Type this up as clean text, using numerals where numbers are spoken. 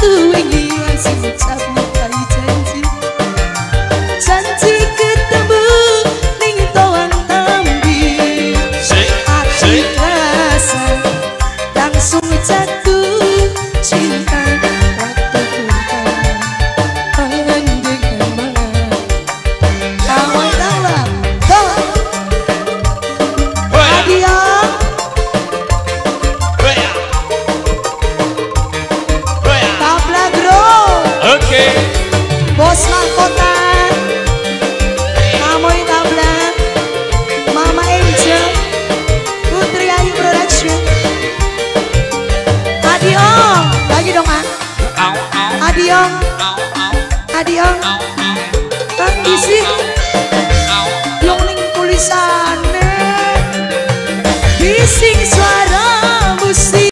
Waktu wingi langsung ucap ngekai janji. Janji ketemu ning toan tambi. Ati rasa langsung jatuh cinta. Waktu pun dengan malam. Kawan dalam Adiang. Tabla bro. Oke. Bos mahkota. Amoy Tabla. Mama Angel. Putri Ayu Production. Adiong. Lagi dong ah. Adiong. Adiong. Tadi sih. Yung ning tulisane. Bising suara.